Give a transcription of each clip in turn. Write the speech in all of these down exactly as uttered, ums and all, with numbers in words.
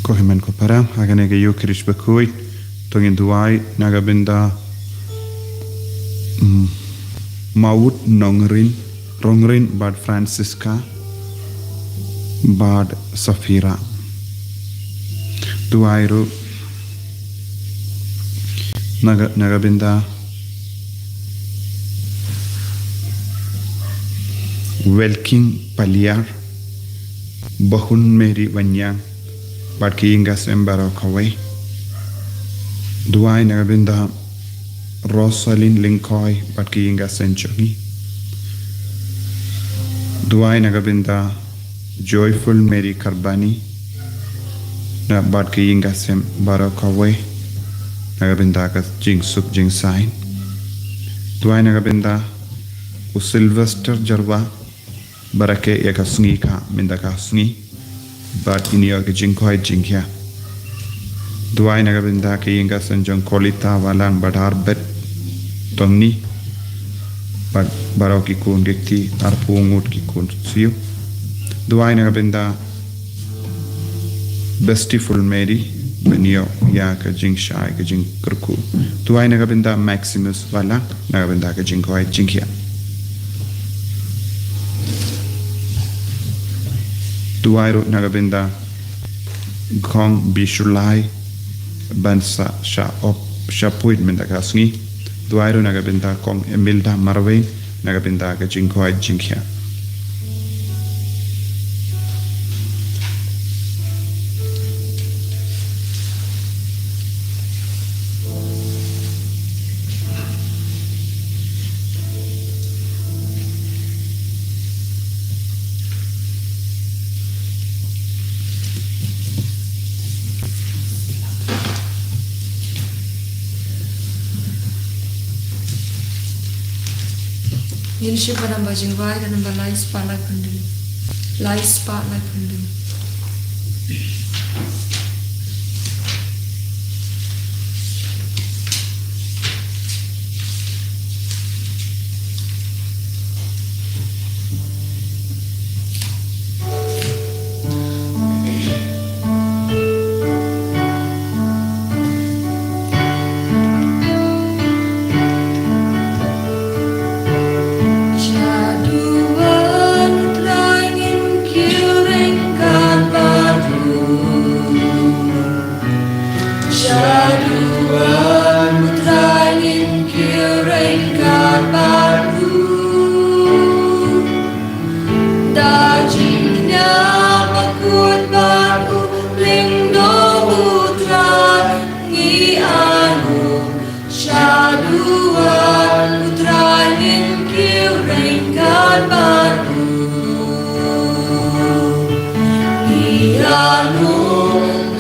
Ko hynmen ko para, ha kane ka Ïukharist bakhuid, to ngin duwai na ka bynta, mm, Maud Nongrin, Rongrin bad Francisca bad Safira. Duwai ruh na ka, na ka bynta Welking Paliar, Bahun Mary Wanyang, bad ki ïing ki sem baroh kawei. Duwai na ka bynta Rosalyn Lyngkhoi bad ki ïing ki sem jong i. Duwai na ka bynta Joyful Mary Karbani, na bad ki ïing ki sem baroh kawei, na ka bynta ka jingsuk jingsaiñ. Duwai na ka bynta u Sylvester Jyrwa, ba rakhe ïa ka sngi ka mynta ka sngi, bad ïa ka jingkoit jingkhiah. Duwai na ka bynta ki ïing ki sem jong Kolita Walang bad Arbet Tongni, bad baroh ki khun ki kti, arphew ngut ki khun siew. Duwai na ka bynta Bestiful Mary, ban ïoh ïa ka jingshai ka jingkyrkhu. Duwai na ka bynta Maximus Walang, na ka bynta ka jingkoit jingkhiah. Duwai ruh na ka bynta Kong Bishulai, ban sa shah op shah phuid mynta ka sngi. Duwai ruh na ka bynta Kong Emilda Marwein, na ka bynta ka jingkoit jingkhiah. Ngin shim ka namba jingrwai, ka namba lai spah laiphew hynriew. Lai spah laiphew hynriew. Shaduh Trai ngin kiew ryngkat bad u. Shaduh Trai ngin kiew ryngkat bad u. Da jingkñia bakhuid bad u, lyngdoh u Trai ngi anu. Shaduh u Trai ngin kiew ryngkat bad u. Ngi anu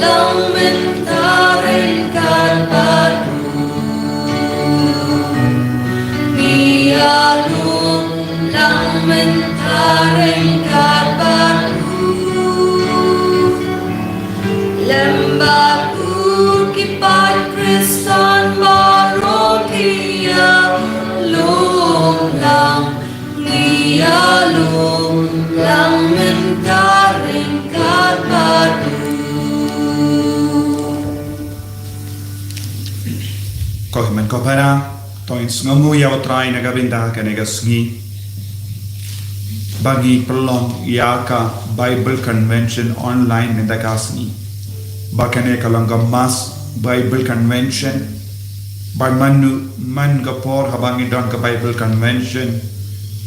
lang mynta ryngkat bad u. Ngi anu lang mynta ryngkat bad u. Lem bad u ki paid Khristan baroh ki ïalum lang, ngi ïalum lang mynta ryngkat bad u. Ko hynmen ko para, to ngin sngewnguh ïa u Trai na ka bynta kane ka sngi, ba ngi pynlong ïa ka Bible Convention online mynta ka sngi. Ba kane ka long ka mass Bible Convention. Ba man, man ka por haba ngi don ka Bible Convention,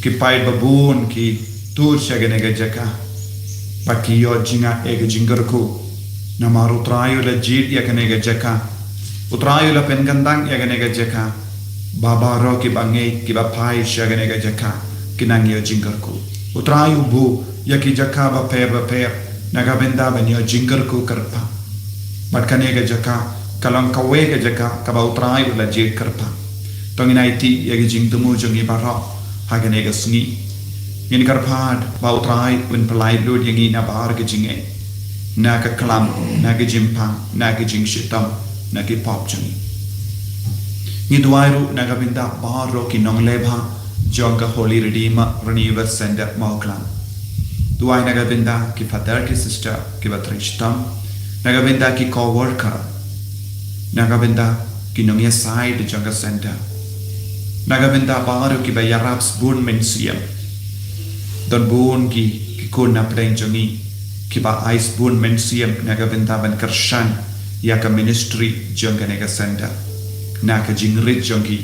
ki paid babun ki tur sha kane ka jaka. Bad ki ïoh jingngeit ïa ka jingkyrkhu. Namar u Trai u la jied ïa kane ka jaka. U Trai u la pynkyntang ïa kane ka jaka. Ba baroh kiba ngeit, kiba phai sha kane ka jaka, kin nang ïoh jingkyrkhu. U Trai u buh ïa ki jaka bapher bapher na ka bynta ban ïoh jingkyrkhu kyrpang. Bad kane ka jaka ka long kawei ka jaka kaba u Trai u la jied kyrpang. To ngin aiti ïa ki jingthmu jong ngi baroh ha kane ka sngi. Ngin kyrpad ba u Trai un pynlait lut ïa ngi na baroh ki jingngeit, na ka klam, na ka jingpang, na ka jingshitom, na ki pop jong ngi. Ngi duwai ruh na ka bynta baroh ki nongleh bha jong ka Holy Redeemer Renewal Center Mawklam. Duwai na ka bynta ki father ki sister kiba trei shitom. Na ka bynta ki co-worker, na ka bynta ki nongïasaid jong ka center, na ka bynta baroh kiba ïarap sbun mynsiem. Don bun ki, ki khun na pdeng jong ngi kiba ai sbun mynsiem na ka bynta ban kyrshan ïa ka ministry jong kane ka center. Na ka jingrit jong ki,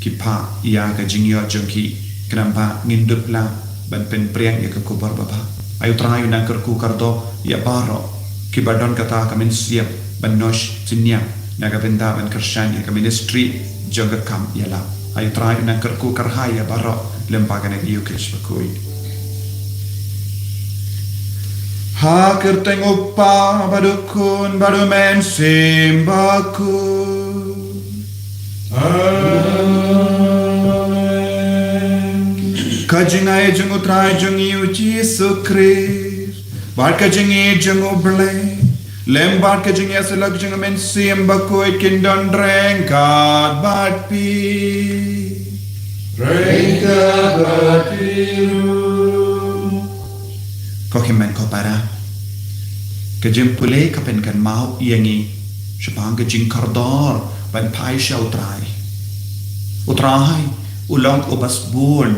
ki phah ïa ka jingïoh jong ki, khnang ba ngin dup lah ban pynpriang ïa ka khubor babha. Ai U Trai un nang kyrkhu kyrdoh ïa baroh kiba don kata ka mynsiem ban noh synñiang na ka bynta ban kyrshan ïa ka ministry jong ka kam ïalap. Ai U Trai un nang kyrkhu kyrhai ïa baroh lem bad kane ka ïukhesh bakhuid. Ha ka kyrteng U Kpa bad U Khun bad U Mynsiem Bakhuid. Amen. Ka jingai jong U Trai jong ngi U Jisu Khrist, bad ka jingïeit jong U Blei, lem bad ka jingïasyllok jong U Mynsiem Bakhuid kin don ryngkat bad phi. Ryngkat bad phi ruh. Ko hynmen ko para, ka jingpule ka pynkynmaw ïa ngi shaphang ka jingkordor ban phai sha U Trai. U Trai u long uba sbun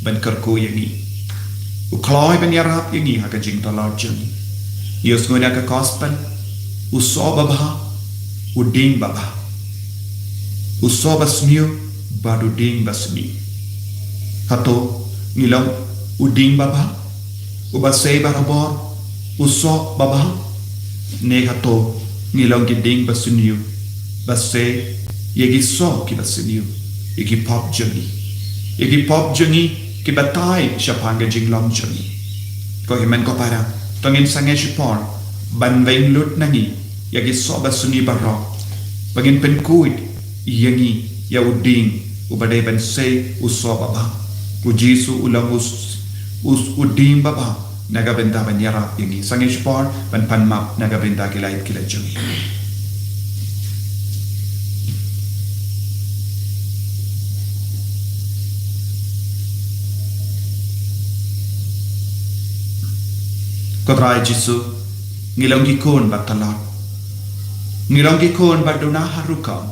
ban kyrkhu ïa ngi. U kloi ban ïarap ïa ngi ha ka jingtlot jong ngi. Ïohsngew na ka gospel, u soh babha, u dieng babha. U soh basniew bad u dieng basniew. Hato ngi long u dieng babha uba sei barabor u soh babha? Ne hato ngi long ki dieng basniew ba sei ïa ki soh kiba sniew, ïa ki pop jong ngi, ïa ki pop jong ngi kiba tai shaphang ka jinglong jong ngi? Ko hynmen ko para, to ngin sangeh shipor ban weng lut na ngi ïa ki soh basniew baroh, ba ngin pynkhuid ïa ngi ïa u dieng uba dei ban sei u soh babha. U Jisu u long u s-, u s-, u dieng babha na ka bynta ban ïarap ïa ngi. Sangeh shipor ban pan map na ka bynta ki lait ki lait jong ngi. Ko Trai Jisu, ngi long ki khun ba tlot. Ngi long ki khun ba duna ha rukom.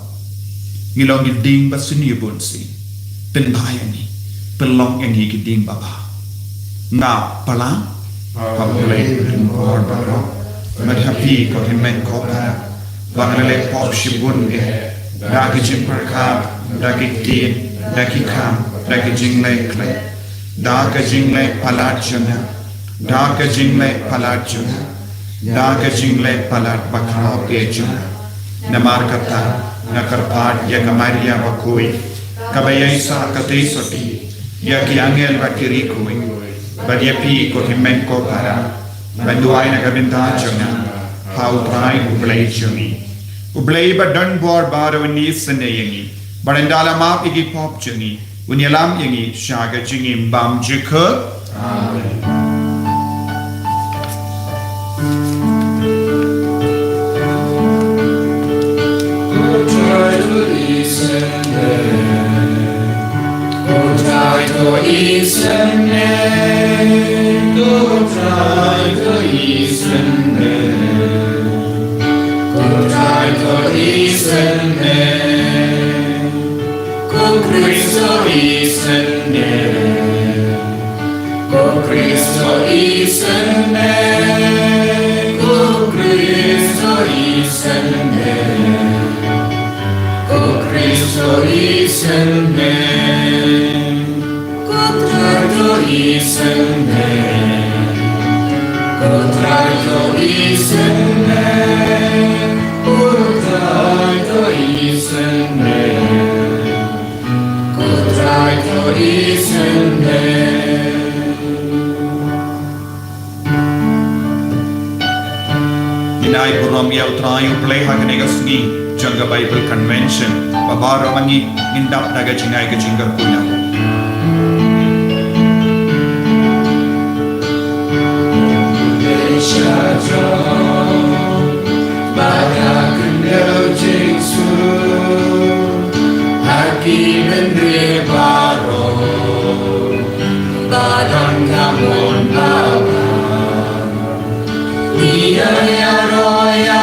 Ngi long ki dieng basniew bunsien. Pynbha ïa ngi, pynlong ïa ngi ki dieng babha. Nga palat ha U Blei u Ringmar baroh, bad ha phi ko hynmen ko para, ba nga la leh pop shibun eh, da ka jingpyrkhat, da ki ktien, da ki kam, da ki jingleh khleh, da ka jingleh palat jong nga, da ka jingleh palat jong nga, da ka jingleh palat bakhraw eh jong nga. Namar kata nga kyrpad ïa ka Maria bakhuid, kaba ïaisah katei sotei ïa ki angel bad ki riewkhuid, bad ïa phi ko hynmen ko para, ban duwai na ka bynta jong nga ha U Trai U Blei jong ngi. U Blei ba don bor baroh un isynei ïa ngi, bad un da la map ïa ki pop jong ngi, un ïalam ïa ngi sha ka jingim bymjukut. Amen. Ko Trai to isynei, ko Trai to isynei, ko Trai to isynei, ko Trai to isynei. Ko Khrist to isynei, ko Khrist to isynei, ko Khrist to isynei, ko Khrist to isynei. Ko Trai to isynei, ko Trai to isynei, ko Trai to isynei, ko Trai to isynei. Ngin ai burom ïa U Trai U Blei ha kane ka sngi jong ka Bible Convention, ba baroh ma ngi ngin dap da ka jingai ka jingkyrkhu na u. Ba ka khyndew jingsuk ha ki bynriew baroh, ba don ka mon ba bha. Ïa, ïaroh ïa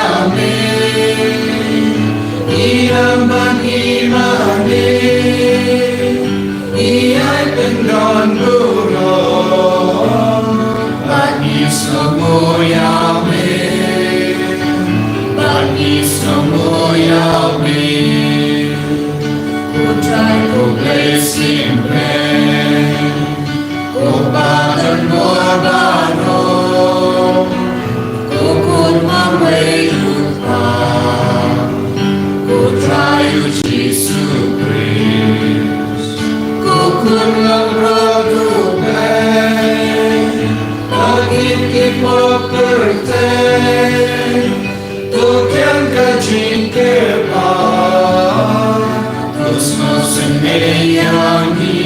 Pyrthei, to kian ka jingkyrpad, to sngewsynei ïa ngi,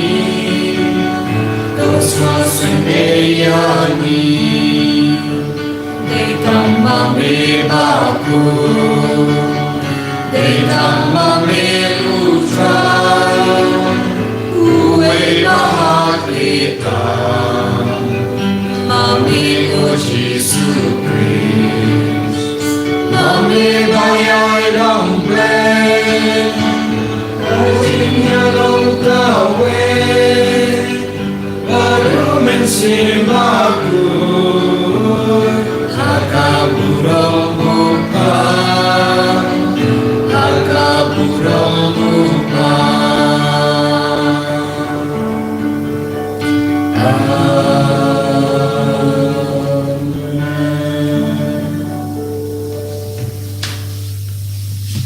to sngewsynei ïa ngi. Dei tang ma me bakhuid, dei tang ma me u Trai, uwei ba ha khlieh tam. Ma me, o Jisu Khrist, ma me ba ïai long Blei, ka jingïalong kawei, bad u Mynsiem Bakhuid, ha ka burom u Kpa, ha ka burom u Kpa.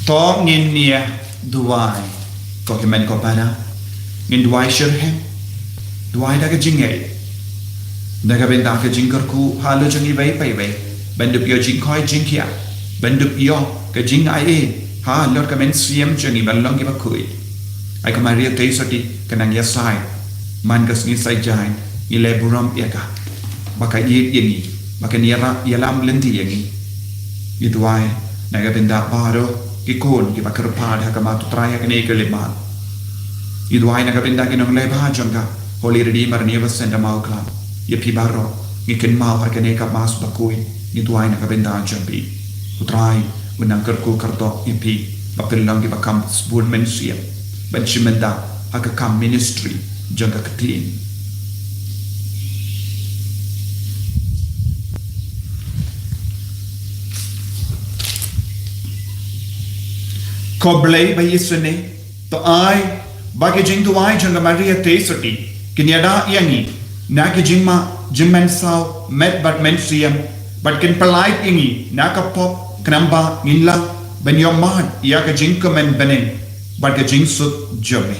To ngin ïa duwai. Ko hynmen ko para, ngin duwai shirynghem. Duwai da ka jingngeit, da ka bynta ka jingkyrkhu halor jong iwei pa iwei, ban dup ïoh jingkhoi jingkhiah, ban dup ïoh ka jingai ei halor ka mynsiem jong ngi ban long kiba khuid. Ai ka Maria Theisotti ka nang ïasaid man ka sngi Saitjaiñ, ngi leh burom ïa ka ba ka ïeit ïa ngi, ba kan ïarap ïalam lynti ïa ngi. Ngi duwai na ka bynta baroh ki khun kiba kyrpad ha khmat u Trai ha kane ka limat. Ngi duwai na ka bynta ki nongleit bha jong ka Holy Redeemer Anniversary Centre Mawklam. Ïa phi baroh ngi kynmaw ha kane ka Mass bakhuid, ngi duwai na ka bynta jong phi. U Trai un nang kyrkhu kyrdoh ïa phi ba phin long kiba kham sbun mynsiem ban shim bynta ha ka kam ministry jong ka ktien. Ko Blei ba ïasnoh, to ai ba ki jingduwai jong ka Maria Theisotti kin ïada ïa ngi na ki jingma jingmynsaw met bad mynsiem, bad kin pyllait ïa ngi na ka pop, khnang ba ngin lah ban ïoh mad ïa ka jingkmen bneng bad ka jingsuk jong me.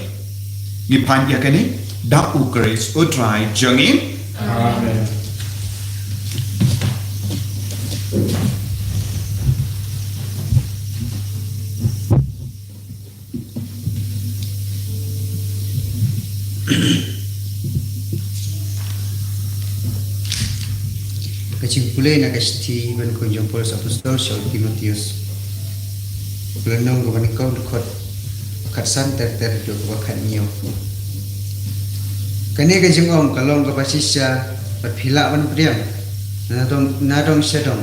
Ngi pan ïa kane da u Khrist u Trai jong ngi. Amen. Ka jingpule na ka shithi ban khun jong u Paulus apostol sha u Timotheus. Ka lynnong kaba nyngkong, dkhot khatsan ter ter haduh kaba khathynñiew. Kane ka jingong ka long kaba shisha bad phi lah ban pdiang. Nadong, nadong shadong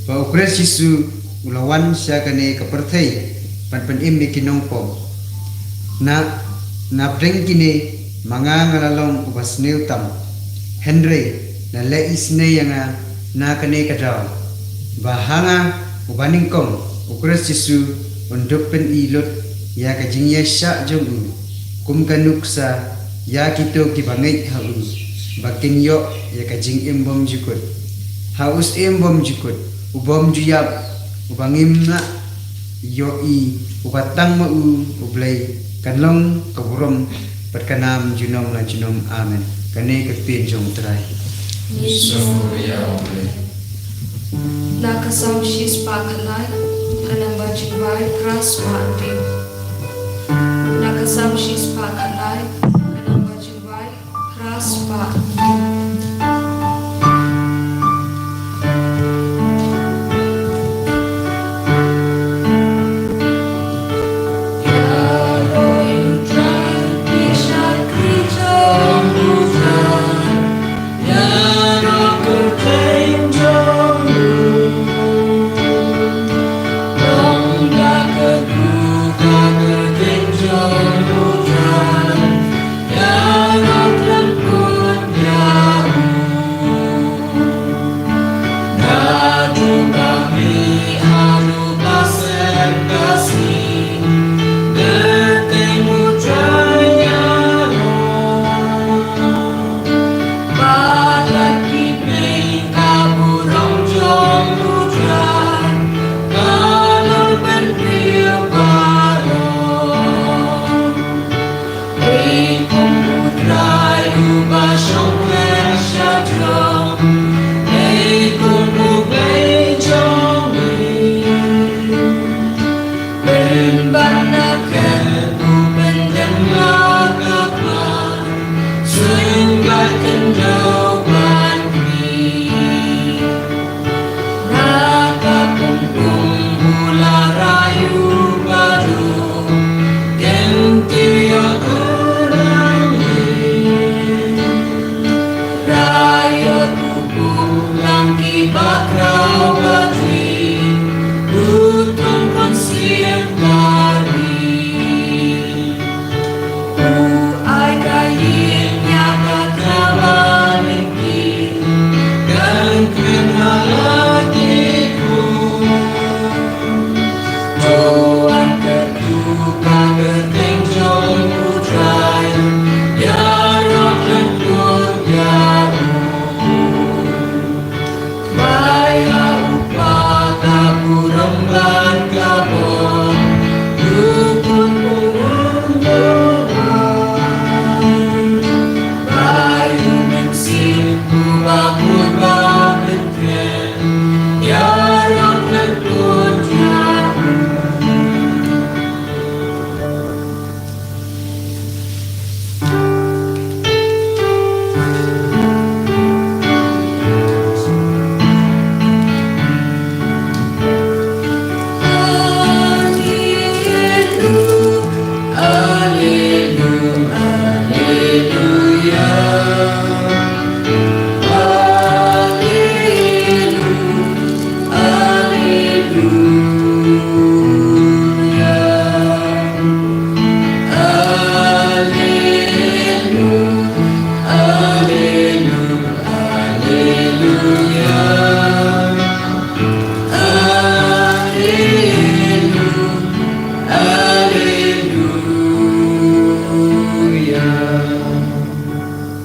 ba u Khrist Jisu u la wan sha kane ka pyrthei ban pynim ïa ki nongpop. Na, napdeng kine ma nga nga la long uba sniew tam. Hynrei la leh isynei ïa nga na kane ka daw, ba ha nga uba nyngkong u Khrist Jisu un dup pyni lut ïa ka jingïaishah jong u, kum ka nuksa ïa kito kiba ngeit ha u, ba kin ïoh ïa ka jingim bymjukut. Ha u Syiem bymjukut, u bymjuïap, uba ngim lah ïohi, uba tang ma u U Blei, kan long ka burom bad ka nam junom la junom. Amen. Kane ka ktien jong u Trai. Ngi sngew ïa U Blei. Na ka Salm shispah khatlai, ka namba jingwai phra spah hynriew. Na ka Salm shispah khatlai, ka namba jingwai phra spah hynriew.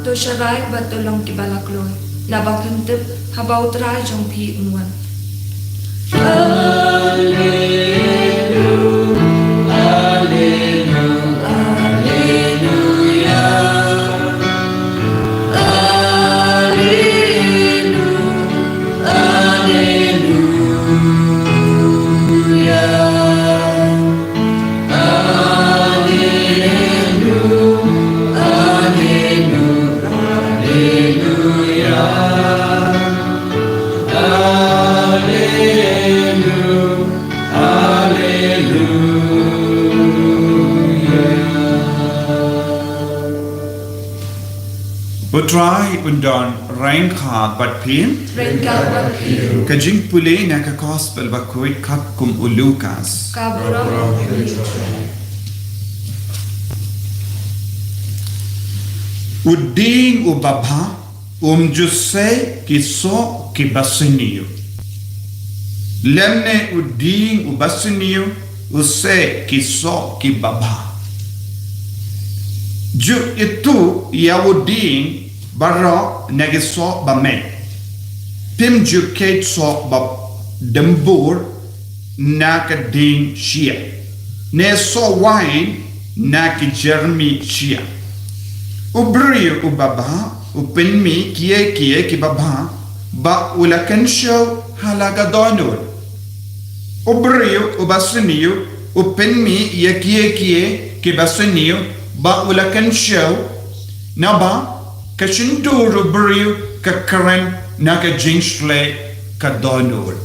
To sharai bad to long kiba la kloi. Naba phin tip haba U Trai jong phi un wan. U Trai un don ryngkat bad phi. Ryngkat bad phi. Ka jingpule na ka Gospel bakhuid katkum u Lukas. Ka burom ïa U Trai. U dieng uba bha um ju seh ki soh kiba sniew, lymne u dieng uba sniew u seh ki soh kiba bha. Ju ithuh ïa u dieng baroh na ki soh ba meit. Phim ju kheit soh ba dymbur na ka dieng shiah, ne soh wain na ki jermi shiah. U briew uba bha u pynmih kiei kiei kiba bha ba u la kynshew ha la ka dohnud. U briew uba sniew u pynmih ïa kiei kiei kiba sniew ba u la kynshew, naba ka shyntur u briew ka kren na ka jingshlei ka dohnud.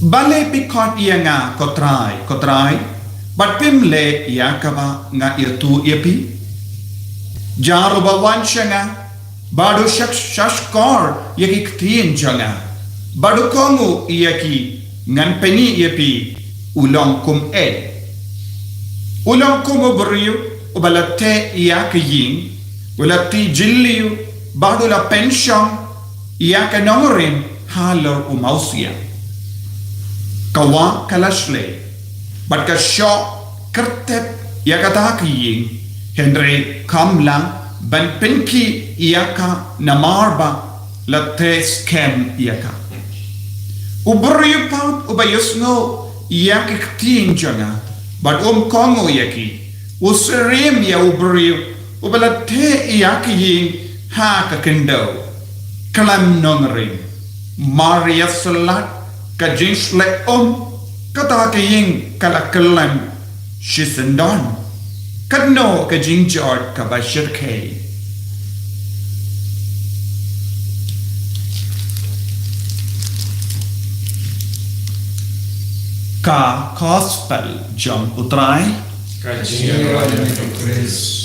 Balei phi khot ïa nga ko Trai, ko Trai, bad phim leh ïa kaba nga ïathuh ïa phi? Jar uba wan sha nga bad u shah, shahshkor ïa ki ktien jong nga, bad u kohnguh ïa ki, ngan pyni ïa phi u long kum ei. U long kum u briew uba la teh ïa ka ïing, u la tih jylliew, bad u la pynshong ïa ka nongrim halor u mawsiang. Ka wah ka la shlei bad ka shoh kyrtep ïa kata ka ïing, hynrei kam lah ban pynkhih ïa ka namar ba la teh skhem ïa ka. U briew pat uba ïohsngew ïa ki ktien jong nga bad um kohnguh ïa ki, u syriem ïa u briew uba la teh ïa ka ïing ha ka khyndew khlem nongrim. Mar ïa slat ka jingshlei um, kata ka ïing ka la kyllon shisyndon. Katno ka jingjot kaba shyrkhei. Ka Gospel jong U Trai. Ka jingïaroh ïa me ko Khrist.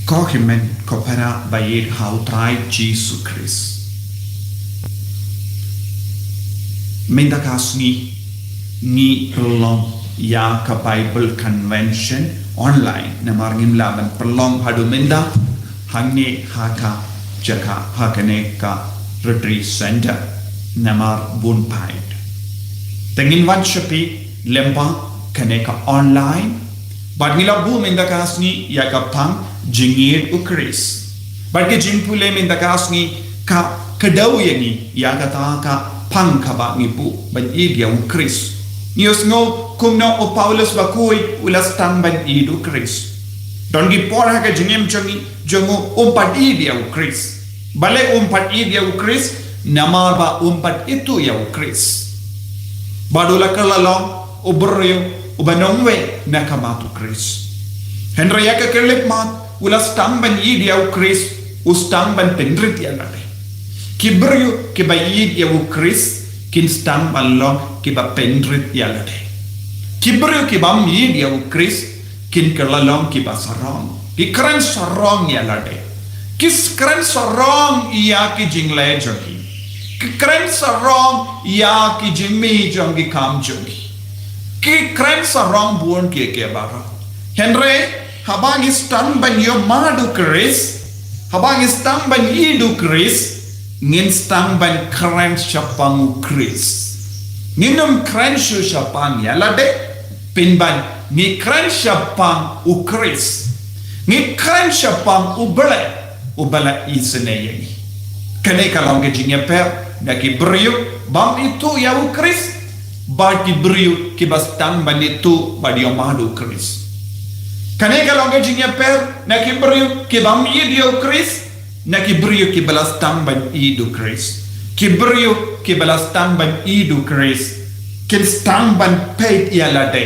Ko hynmen ko para ba ïeit ha U Trai Jisu Khrist. Mynta ka sngi ngi pynlong ïa ka Bible Convention online namar ngim lah ban pynlong haduh mynta hangne ha ka jaka, ha kane ka Retreat Center namar bun paid. Te ngin wan sha phi lyngba kane ka online. Bad ngi la buh mynta ka sngi ïa ka phang Jingïeit U Khrist. Bad ka jingpule mynta ka sngi ka kdew ïa ngi ïa kata ka phang kaba ngi buh ban ïeit ïa U Khrist. Ngi ïohsngew kumno u Paulus bakhuid u la sdang ban ïeit ïa u Khrist. Don ki por ha ka jingim jong ngi, jong u um pat ïeit ïa u Khrist. Balei um pat ïeit ïa u Khrist? Namar ba um pat ithuh ïa u Khrist. Bad u la kylla long u briew uba nongwei na ka mat u Khrist. Hynrei ïa ka khyllipmat, u la sdang ban ïeit ïa u Khrist, u sdang ban pynrit ïa lade. Ki briew kiba ïeit ïa u Khrist kin sdang ban long kiba pynrit ïa lade. Ki briew kibym ïeit ïa u Khrist kin kylla long kiba sarong. Ki kren sarong ïa lade. Ki kren sarong ïa ki jingleh jong ki. Ki kren sarong ïa ki jingmih jong ki kam jong ki. Ki kren sarong bun kiei kiei baroh. Hynrei haba ngi sdang ban ïohmad u Khrist, haba ngi sdang ban ïeit u Khrist, ngin sdang ban kren shaphang u Khrist. Ngin ym kren shuh shaphang ïa lade, pynban ngi kren shaphang u Khrist. Ngi kren shaphang u Blei, u Blei isynei ïa ngi. Kane ka long ka jingïapher na ki briew bym ithuh ïa u Khrist bad ki briew kiba sdang ban ithuh bad ïohmad u Khrist. Kane ka long ka jingïapher na ki briew kibym ïeit ïa u Khrist, na ki briew kiba la sdang ban ïeit u Khrist. Ki briew kiba la sdang ban ïeit u Khrist kin sdang ban peit ïa lade.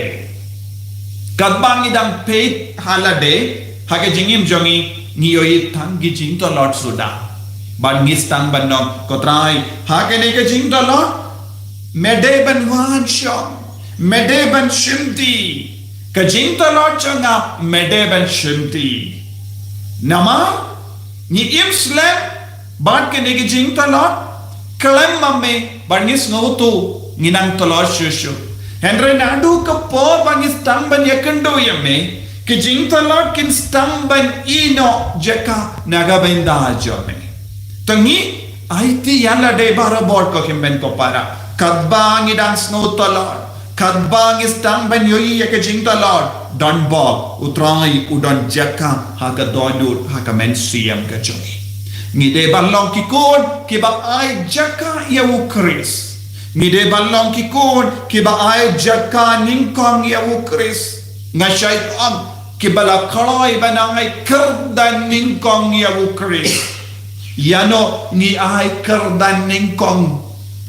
Katba ngi dang peit ha lade, ha ka jingim jong ngi, ngi ïohi tang ki jingtlot suda. Bad ngi sdang ban ong, ko Trai, ha kane ka jingtlot, me dei ban wan shong, me dei ban shimti. Ka jingtlot jong nga, me dei ban shimti. Namar ngi im slem bad kane ka jingtlot, khlem ma me bad ngi sngewthuh ngi nang tlot shuh shuh. Hynrei naduh ka por ba ngi sdang ban ïakynduh ïa me, ki jingtlot kin sdang ban ïehnoh jaka na ka bynta jong me. Te ngi aiti ïa lade barabor ko hynmen ko para. Katba ngi dang sngew tlot, katba ngi sdang ban ïohi ïa ka jingtlot, don bok, u Trai u don jaka ha ka dohnud, ha ka mynsiem ka jong ngi. Ngi dei ban long ki khun kiba ai jaka ïa u Khrist. Ngi dei ban long ki khun kiba ai jaka nyngkong ïa u Khrist. Nga shait ong, kiba la kloi ban ai kyrdan nyngkong ïa u Khrist. Ïano ngi ai kyrdan nyngkong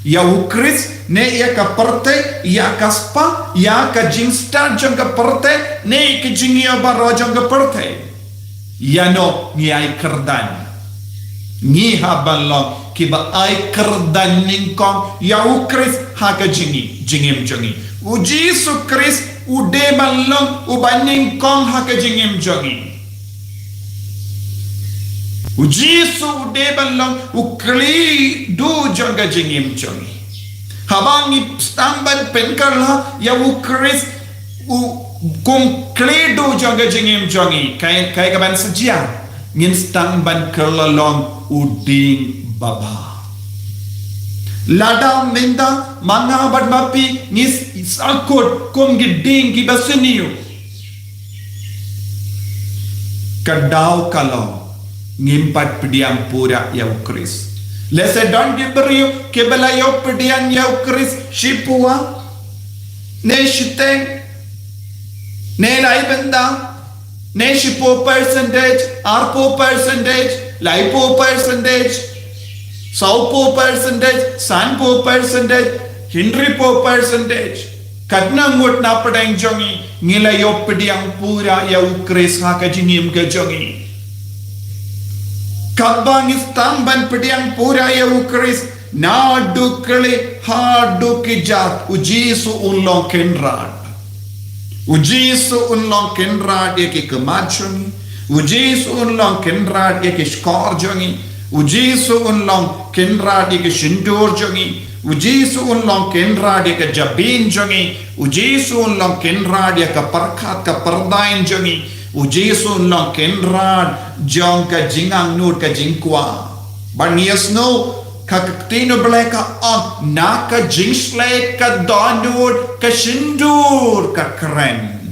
ïa u Khrist, ne ïa ka pyrthei, ïa ka spah, ïa ka jingstad jong ka pyrthei, ne ïa ka jingïoh baroh jong ka pyrthei? Ïano ngi ai kyrdan? Ngi hap ban long kiba ai kyrdan nyngkong ïa u Khrist ha ka jingim, jingim jong ngi. U Jisu Khrist u dei ban long uba nyngkong ha ka jingim jong ngi. U Jisu u dei ban long u khlieh duh jong ka jingim jong ngi. Haba ngi sdang ban pynkylla ïa u Khrist u kum khlieh duh jong ka jingim jong ngi, kaei, kaei kaban sa jia? Ngin sdang ban kylla long u dieng babha. Lada mynta ma nga bad ma phi ngi s-, sahkut kum ki dieng kiba sniew, ka daw ka long ngim pat pdiang pura ïa u Khrist. Lehse don ki briew kiba la ïoh pdiang ïa u Khrist shiphew, ne shiteng, ne lai bynta, ne shiphew percentage, arphew percentage, laiphew percentage, sawphew percentage, sanphew percentage, hynriewphew percentage. Katno ngut na pdeng jong ngi ngi la ïoh pdiang pura ïa u Khrist ha ka jingim ka jong ngi? Katba ngi sdang ban pdiang pura ïa u Khrist, naduh khlieh haduh kjat, u Jisu un long kynrad. U Jisu un long kynrad ïa ki khmat jong ngi. U Jisu un long kynrad ïa ki shkor jong ngi. U Jisu un long kynrad ïa ki shyntur jong ngi. U Jisu un long kynrad ïa ka jabieng jong ngi. U Jisu un long kynrad ïa ka pyrkhat ka pyrdain jong ngi. U Jisu un long kynrad jong ka jingangnud ka jingkwah. Bad ngi ïohsngew ka ktien u Blei ka ong, na ka jingshlei ka dohnud ka shyntur ka kren.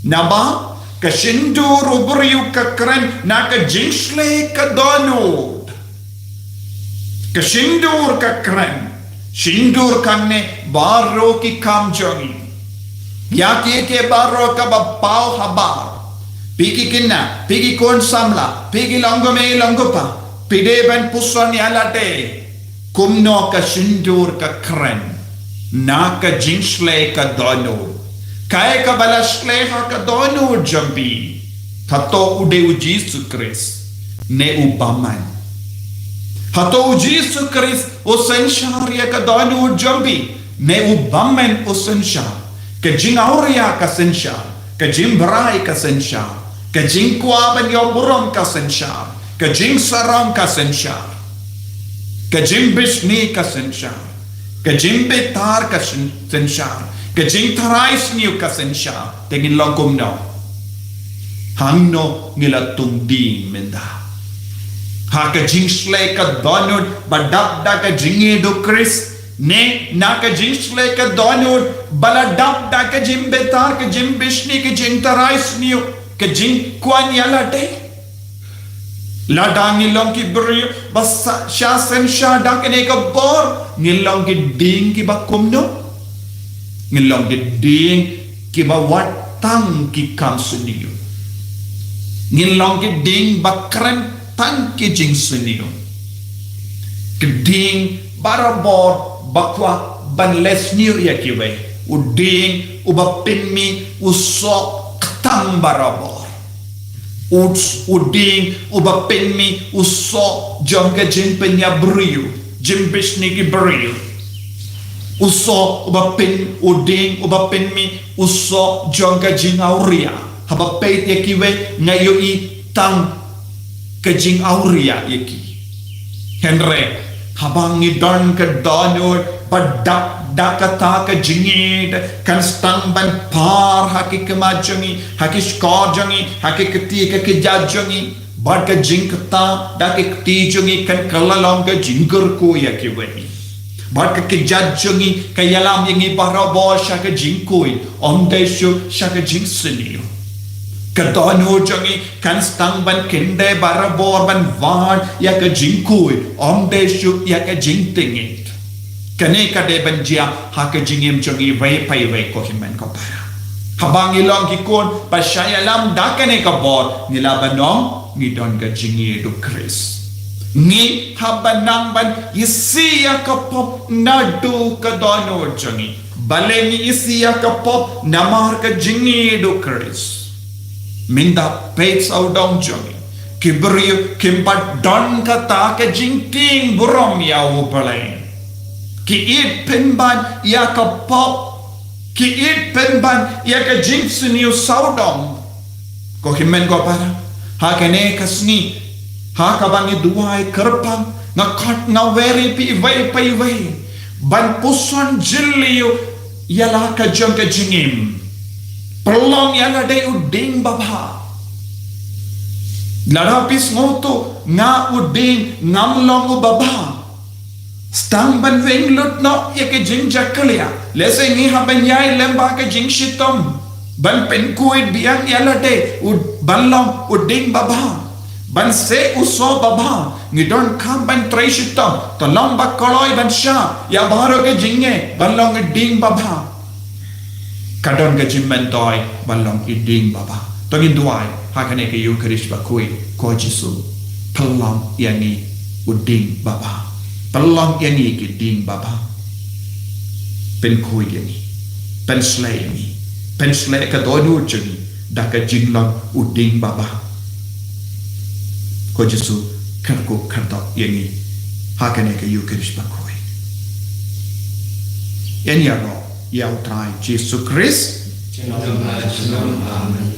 Naba ka shyntur u briew ka kren na ka jingshlei ka dohnud. Ka shyntur ka kren. Shyntur ka neh baroh ki kam jong ngi. Ïa kine baroh kiba paw habar. Phi ki khynnah, phi ki khun samla, phi ki long kmie long kpa, phi dei ban puson ïa lade kumno ka shyntur ka kren na ka jingshlei ka dohnud. Kaei kaba la shlei ha ka dohnud jong phi? Hato u dei u Jisu Khrist ne u bymman? Hato u Jisu Khrist u synshar ïa ka dohnud jong phi ne u bymman u synshar? Ka jingawria ka synshar, ka jingbrai ka synshar, ka jingkwah ban ïoh burom ka synshar, ka jingsarong ka synshar, ka jingbishni ka synshar, ka jingbitar ka syn-, synshar, ka jingtharai sniew ka synshar. Te ngin long kumno? Hangno ngi la tung ding mynta? Ha ka jingshlei ka dohnud ba dap da ka jingïeit u Khrist, ne na ka jingshlei ka dohnud ba la dap da ka jingbitar, ka jingbishni, ka jingtharai sniew, ka jingkwah ïa lade? Lada ngi long ki briew ba sa-, shah synshar da kane ka bor, ngin long ki dieng kiba kumno? Ngin long ki dieng kiba wad tang ki kam sniew. Ngin long ki dieng ba kren tang ki jingsniew. Ki dieng barabor ba kwah ban leh sniew ïa kiwei. U dieng uba pynmih u soh kyrteng barabor. U, u dieng uba pynmih u soh jong ka jingpynïap briew, jingbishni ki briew. U soh uba pyn, u dieng uba pynmih u soh jong ka jingawria. Haba peit ïa kiwei nga ïohi tang ka jingawria ïa ki. Hynrei haba ngi don ka dohnud ba dap da kata ka jingïeit, kan sdang ban par ha ki khmat jong ngi, ha ki shkor jong ngi, ha ki kti ka kjat jong ngi. Bad ka jingkyrta da ki kti jong ngi kan kylla long ka jingkyrkhu ïa kiwei. Bad ka kjat jong ngi ka ïalam ïa ngi barabor sha ka jingkhuid, ym dei shuh sha ka jingsniew. Ka dohnud jong ngi kan sdang ban kyndit barabor ban wad ïa ka jingkhuid, ym dei shuh ïa ka jingtngit. Kane ka dei ban jia ha ka jingim jong ngi iwei pa iwei, ko hynmen ko para. Haba ngi long ki khun ba shah ïalam da kane ka bor, ngi lah ban ong ngi don ka jingïeit u Khrist. Ngi hap ban nang ban isih ïa ka pop naduh ka dohnud jong ngi. Balei ngi isih ïa ka pop? Namar ka jingïeit u Khrist. Mynta peit sawdong jong ngi, ki briew kim pat don kata ka jingtieng burom ïa U Blei. Ki ïeit pynban ïa ka pop. Ki ïeit pynban ïa ka jingsniew sawdong. Ko hynmen ko para, ha kane ka sngi, ha kaba ngi duwai kyrpang, nga khot nga wer ïa phi iwei pa iwei ban puson jylliew ïa la ka jong ka jingim. Pynlong ïa lade u dieng babha. Lada phi sngewthuh nga u dieng, ngam long u babha, sdang ban weng lut noh ïa ka jingjakhlia. Lehse ngi hap ban ïaid lem bad ka jingshitom ban pynkhuid biang ïa lade, u, ban long u dieng babha, ban seh u soh babha. Ngi donkam ban trei shitom, to long ba kloi ban shah ïa baroh ka jingeh ban long u dieng babha. Ka don ka jingmyntoi ban long u dieng babha. To ngin duwai ha kane ka Ïukharist bakhuid. Ko Jisu, pynlong ïa ngi u dieng babha. Pynlong ïa ngi ki dieng babha. Pynkhuid ïa ngi, pynshlei ïa ngi, pynshlei ka dohnud jong ngi da ka jinglong u dieng babha. Ko Jisu, kyrkhu kyrdoh ïa ngi ha kane ka Ïukharist bakhuid. Ïa ngi ïaroh ïa U Trai Jisu Khrist. Amen.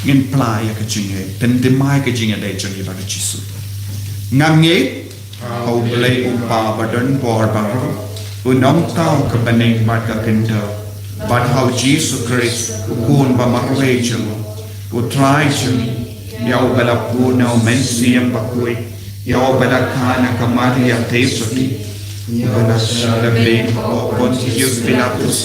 Ngin plie ïa ka jingngeit, pynthymmai ka jingïadei jong ngi bad U Jisu. Nga ngeit ha U Blei U Kpa badonbor baroh, u Nongthaw ka bneng bad ka khyndew, bad ha U Jisu Khrist, u Khun ba marwei jong U, U Trai jong ngi, ïa uba la bun na U Mynsiem Bakhuid, ïa uba la kha na ka Maria Theisotti, ïa uba la shah lyngba u Pontius Pilatus,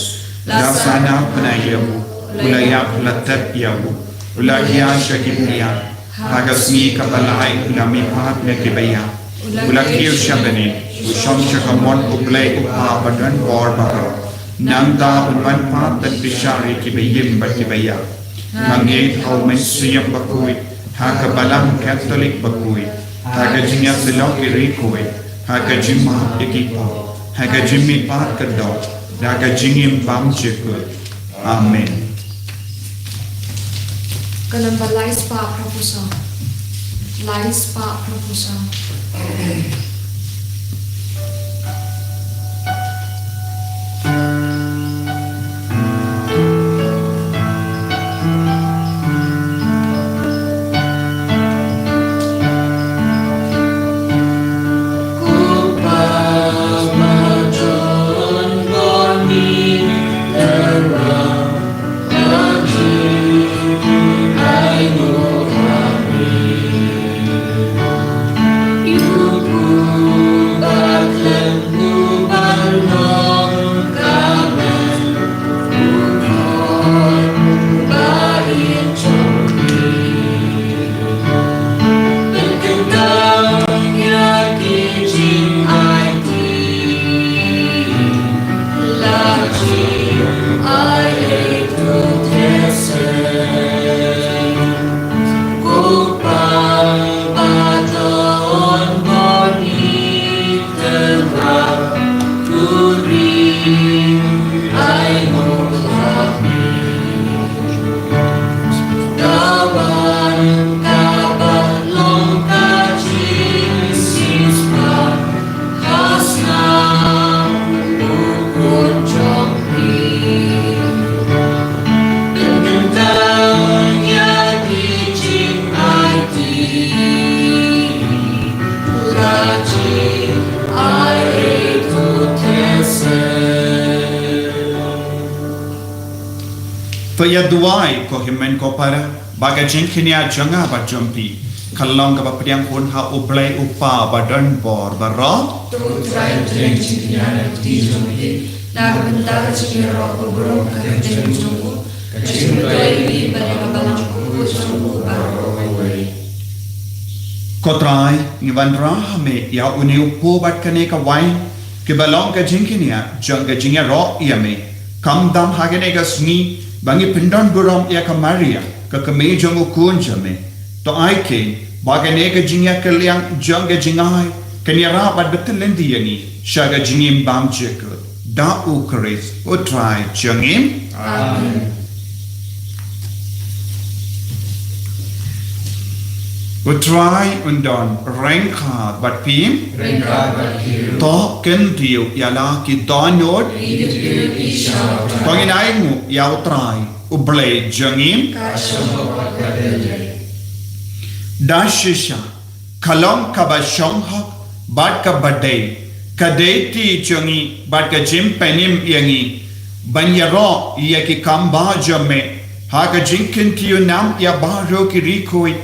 la sahnarphna ïa u, u la ïap la tep ïa u, u la hiar sha ki pyrthei, Ha ka sngi kaba lai u la mihpat na ki baiah. U la kiew sha bneng, u shong sha kamon U Blei U Kpa badonbor baroh. Nangta un wan pat ban bishar ïa ki baïing bad ki baiah. Nga ngeit ha U Mynsiem Bakhuid, ha ka Balang Katholik bakhuid, ha ka jingïasyllok ki riewkhuid, ha ka jingmap ïa ki pop, ha ka jingmihpat ka doh, ha ka jingim bymjukut. Amen. Ka namba lai spah hynriewphew saw. Lai spah hynriewphew saw. To ïa duwai ko hynmen ko para, ba ka jingkñia jong nga bad jong phi kan long kaba pdiang hun ha U Blei U Kpa badonbor baroh. To U Trai un pdiang jingkñia na ka kti jong phi na ka bynta ka jingïaroh ka burom ka kyrteng jong u, ka jingmyntoi ïa phi bad ïa ka balang bakhuid jong u baroh kawei. Ko Trai, ngi wanrah ha me ïa une u pho bad kane ka wain, kiba long ka jingkñia jong ka jingïaroh ïa me. Kham tam ha kane ka sngi ba ngi pyndonburom ïa ka Maria, ka kmie jong u Khun jong me. To ai keiñ ba kane ka jingïakylliang jong ka jingai kan ïarah bad bthil lynti ïa ngi sha ka jingim bymjukut. Da U Khrist U Trai jong ngi. Amen. U Trai un don ryngkat bad phi. Ryngkat bad phi. To kyntiew ïa la ki dohnud. Ki kyntiew ki shah. To ngin ainguh ïa U Trai U Blei jong ngi. Ka shong hok bad ka dei. Da shisha ka long kaba shong hok bad kaba dei, ka dei ti jong ngi bad ka jingpynim ïa ngi ban ïaroh ïa ki kam ba jong me ha ka jingkyntiew nam ïa baroh ki riewkhuid.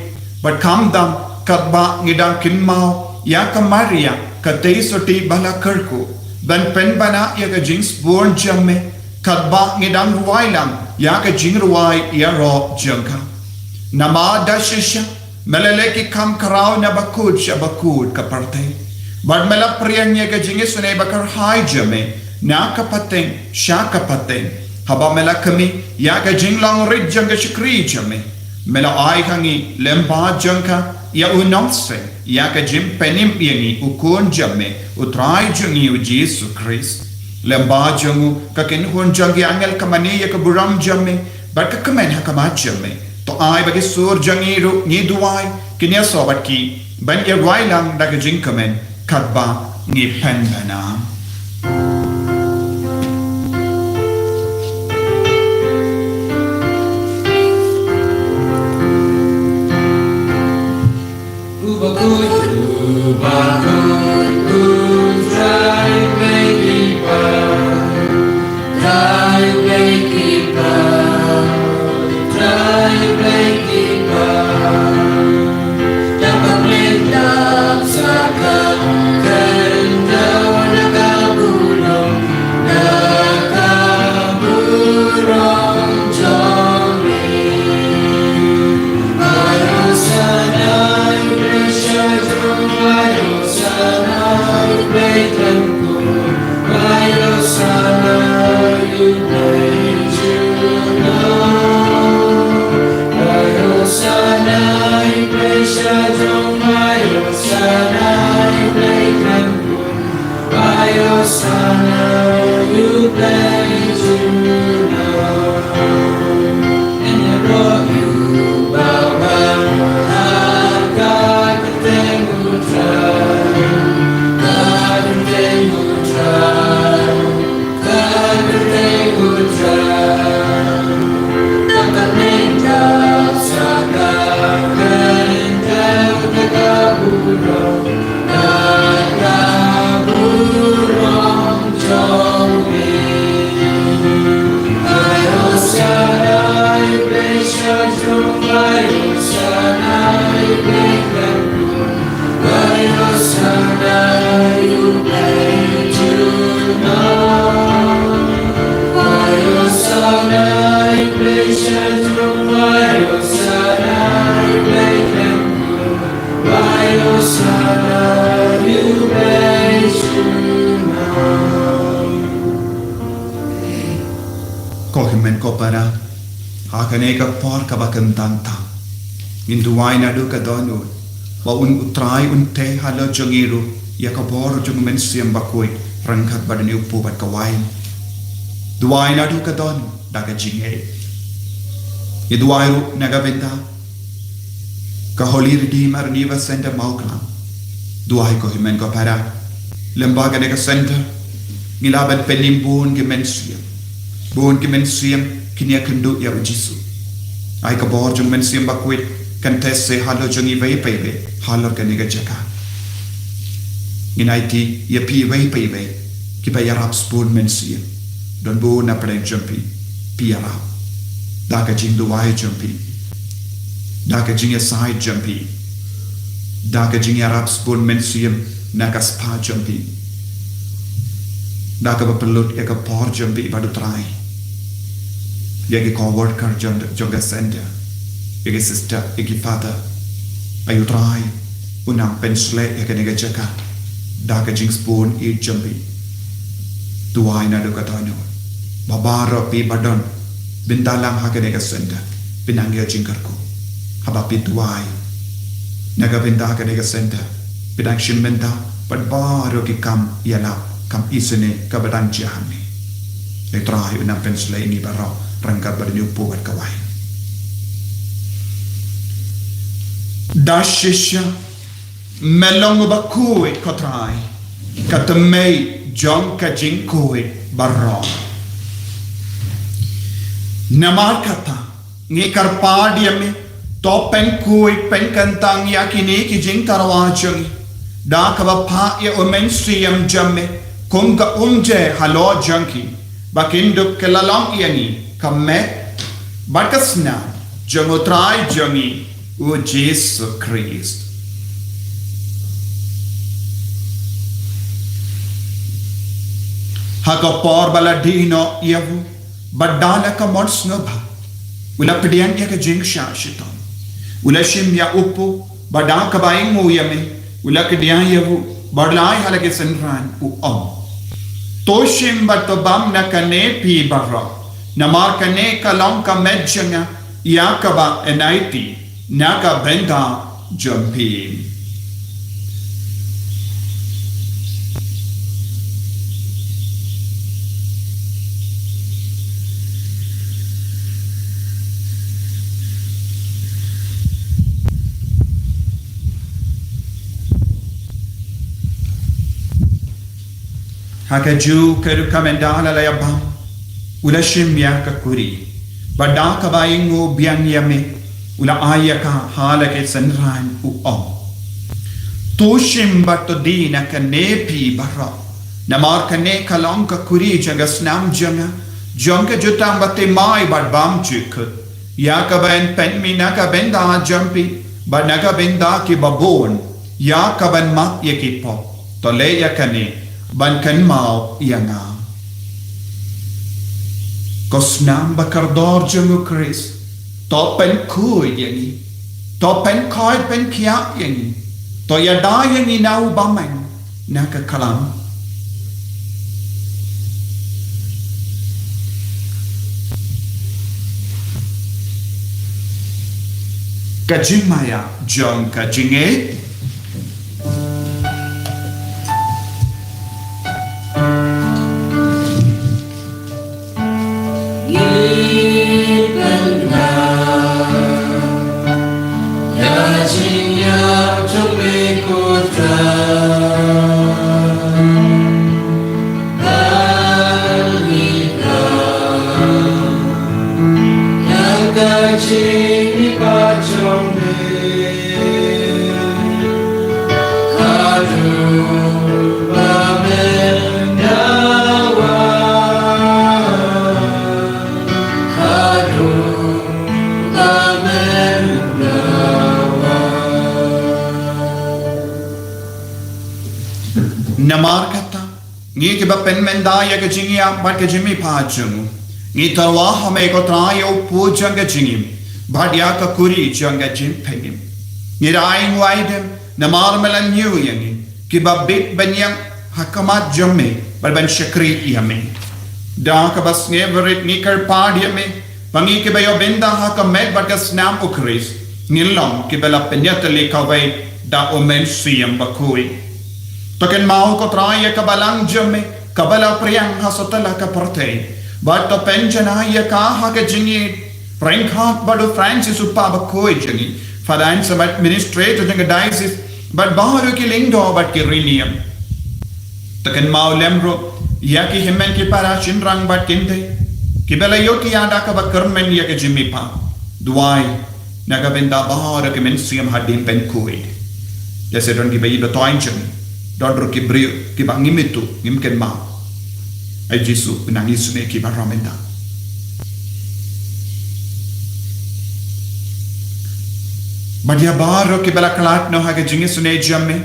Bad kham tam katba ngi dang kynmaw ïa ka Maria, ka tei sotti ba la kyrkhu, ban pynbna ïa ka jingsbun jong me katba ngi dang rwai lang ïa ka jingrwai ïaroh jong ka. Namar da shisha me la leh ki kam khraw na bakut sha bakut ka pyrthei, bad me la pdiang ïa ka jingisynei bakyrhai jong me na ka pateng sha ka pateng, haba me la khmih ïa ka jinglong rit jong ka shakri jong me. Me la ai ha ngi lyngba jong ka ïa u Nongseng, ïa ka jingpynim ïa ngi, u Khun jong me, U Trai jong ngi U Jisu Khrist. Lyngba jong u ka kynhun jong ki angel ka mane ïa ka burom jong me, bad ka kmen ha khmat jong me. To ai ba ki sur jong ngi ruh, ngi duwai, kin ïasoh bad ki ban ïarwai lang da ka jingkmen katba ngi pynbna. Ko hynmen ko para, ha kane ka por kaba kyntang tam, ngin duwai naduh ka dohnud ba un U Trai un tei halor jong ngi ruh ïa ka bor jong U Mynsiem Bakhuid ryngkat bad une u kpu bad ka wain. Duwai naduh ka dohnud da ka jingngeit. Ngi duwai ruh na ka bynta ka Holy Redeemer Revival Centre Mawklam. Duwai ko hynmen ko para, lyngba kane ka centre ngi lah ban pynïeng bun ki mynsiem, bun ki mynsiem kin ïakynduh ïa U Jisu. Ai ka bor jong U Mynsiem Bakhuid kan tei halor jong iwei pa iwei halor kane ka jaka. Ngin aiti ïa phi iwei pa iwei kiba ïarap sbun mynsiem. Don bun na pdeng jong phi, phi ïarap da ka jingduwai jong phi, da ka jingïasaid jong phi, da ka jingïarap sbun mynsiem na ka spah jong phi, da kaba pynlut ïa ka por jong phi bad U Trai, ïa ki co-worker jong, jong ka centre, ïa ki sister, ïa ki father. Ai U Trai un nang pynshlei ïa kane ka jaka da ka jingsbun ïeit jong phi. Duwai naduh ka dohnud ba baroh phi ba don bynta lang ha kane ka centre phin nang ïoh jingkyrkhu haba phi duwai na ka bynta kane ka centre. Phi dang shim bynta bad baroh ki kam ïalap kam isynei kaba dang jia hangne. Ai U Trai un nang pynshlei ïa ngi baroh ryngkat bad une u kpu bad ka wain. Da shisha Me long uba khuid, ko Trai, ka tymmen jong ka jingkhuid baroh. Namar kata, ngi kyrpad ïa me, to pynkhuid pynkyntang ïa kine ki jingtyrwa jong ngi da kaba phah ïa u Mynsiem jong me kum ka umjai halor jong ki, ba kin dup kylla long ïa ngi ka met bad ka snam jong u Trai jong ngi u Jisu Khrist. Ha ka por ba la die noh ïa u, bad da la ka mon sngewbha, u la pdiang ïa ka jingshah shitom. U la shim ïa u kpu, bad da kaba ainguh ïa me, u la kdiah ïa u, bad u la ai ha la ki synran, u ong: To shim bad to bam na kane phi baroh, namar kane ka long ka met jong nga, ïa kaba yn aiti na ka bynta jong phi. Ha kajuh ka rukom ynda la ïa bam, u la shim ïa ka kuri, bad da kaba ainguh biang ïa me, u la ai ïa ka ha la ki synran, u ong: To shim bad to die na kane phi baroh, namar kane ka long ka kuri jong ka snam jong nga, jong ka jutang bathymmai bad bymjukut, ïa kaba yn pynmih na ka bynta jong phi bad na ka bynta ki babun, ïa kaban map ïa ki pop. To leh ïa kane ban kynmaw ïa nga. Ko snam ba kordor jong u Khrist, to pynkhuid ïa ngi, to pynkhuid pynkhiah ïa ngi, to ïada ïa ngi na u bymman na ka khlam. Ka jingmaïa jong ka jingngeit. Namar kata, ngi kiba pynmynda ïa ka jingïap bad ka jingmihpat jong u, ngi tyrwa ha me ko Trai ïa u pud jong ka jingim bad ïa ka kuri jong ka jingpynim. Ngi da ainguh aidem namar me la ñiew ïa ngi kiba bit ban ïeng ha khmat jong me bad ban shakri ïa me. Da kaba sngewrit ngi kyrpad ïa me ba ngi kiba ïoh bynta ha ka met bad ka snam u Khrist ngin long kiba la pynïatylli kawei da u Mynsiem Bakhuid. To kynmaw ko Trai ïa ka balang jong me kaba la pdiang ha satlak ka pyrthei bad to pynjanai ïa ka ha ka jingïeit ryngkat bad u Francis u kpa bakhuid jong ngi, Father Anselm administrator jong ka diocese bad baroh ki lyngdoh bad ki riewniam. To kynmaw lem ruh ïa ki hynmen ki para shynrang bad kynthei kiba la ïoh ki ïada kaba kyrmen ïa ka jingmihpat. Duwai na ka bynta baroh ki mynsiem hadien ban khuid. Lehse don kiba ïeit ba toiñ jong ngi, don ruh ki briew kiba ngim ithuh ngim kynmaw. Ai Jisu, u nang isynei ki baroh mynta. Bad ïa baroh kiba la khlad noh ha ka jingisynei jong me,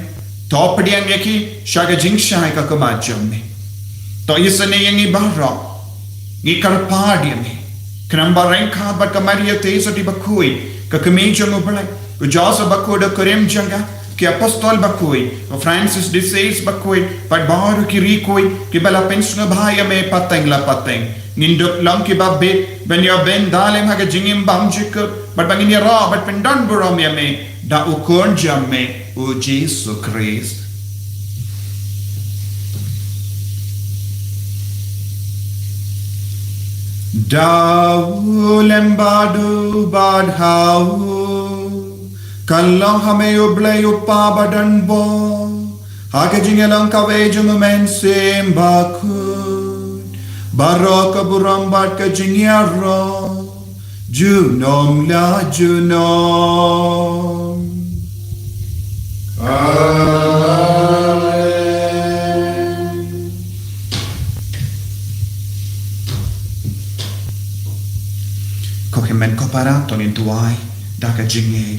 to pdiang ïa ki sha ka jingshai ka khmat jong me. To isynei ïa ngi baroh, ngi kyrpad ïa me. Khnang ba ryngkat bad ka Maria Theisotti bakhuid, ka kmie jong u Blei, u Joseph bakhuid u kurim jong ka, ki apostol bakhuid, u Francis de Sales bakhuid, bad baroh ki riewkhuid kiba la pynsngewbha ïa me pateng la pateng, ngin dup long kiba bit ban ïoh bynta lem ha ka jingim bymjukut bad ba ngin ïaroh bad pyndonburom ïa me da u Khun jong me u Jisu Khrist. Da u lem bad u bad ha u, kan long ha me u Blei u Kpa ba don bor, ha ka jingïalong kawei jong u Mynsiem Bakhuid, baroh ka burom bad ka jingïaroh junom la junom. Amen. Ko hynmen ko para, to ngin duwai da ka jingngeit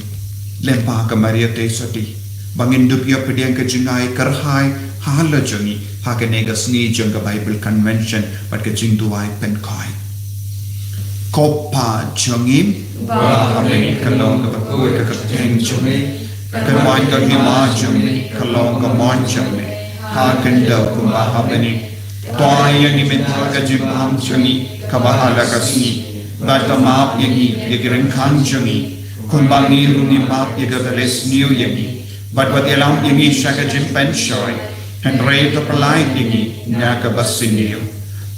lem bad ka Maria Theisotti ba ngin dup ïa pdiang ka jingai kyrhai halor jong ngi ha kane ka sngi jong ka Bible Convention bad ka jingduwai pynkhuid. Ko Kpa jong ngi ba ha bneng, ka long ka bakhuid ka kyrteng jong me, ka wan ka hima jong me, ka long ka mon jong me ha khyndew kumba ha bneng. To ai ïa ngi mynta ka jingbam jong ngi kaba ha la ka sngi, bad to map ïa ngi ïa ki ryngkang jong ngi, kumba ngi ruh ngi map ïa kiba la sniew ïa ngi. Bad wat ïalam ïa ngi sha ka jingpynshoi, hynrei to pyllait ïa ngi na kaba sniew.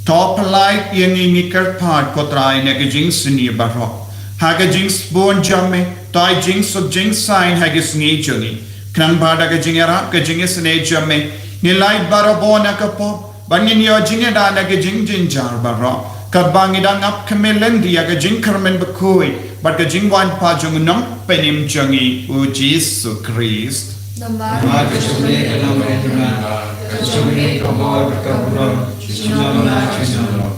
To pyllait ïa ngi, ngi kyrpad ko Trai, na ka jingsniew baroh, ha ka jingsbun jong me to ai jingsuk jingsaiñ ha ki sngi jong ngi, khnang ba da ka jingïarap ka jingisynei jong me ngin lait barabor na ka pop, ba ngin ïoh jingïada na ki jingjynjar baroh, katba ngi dang ap khmih lynti ïa ka jingkyrmen bakhuid bad ka jingwan pat jong u Nongpynim jong ngi u Jisu Khrist. Namar ka jong me ka long ka kyrmen, ka jong me ka bor bad ka burom junom la junom.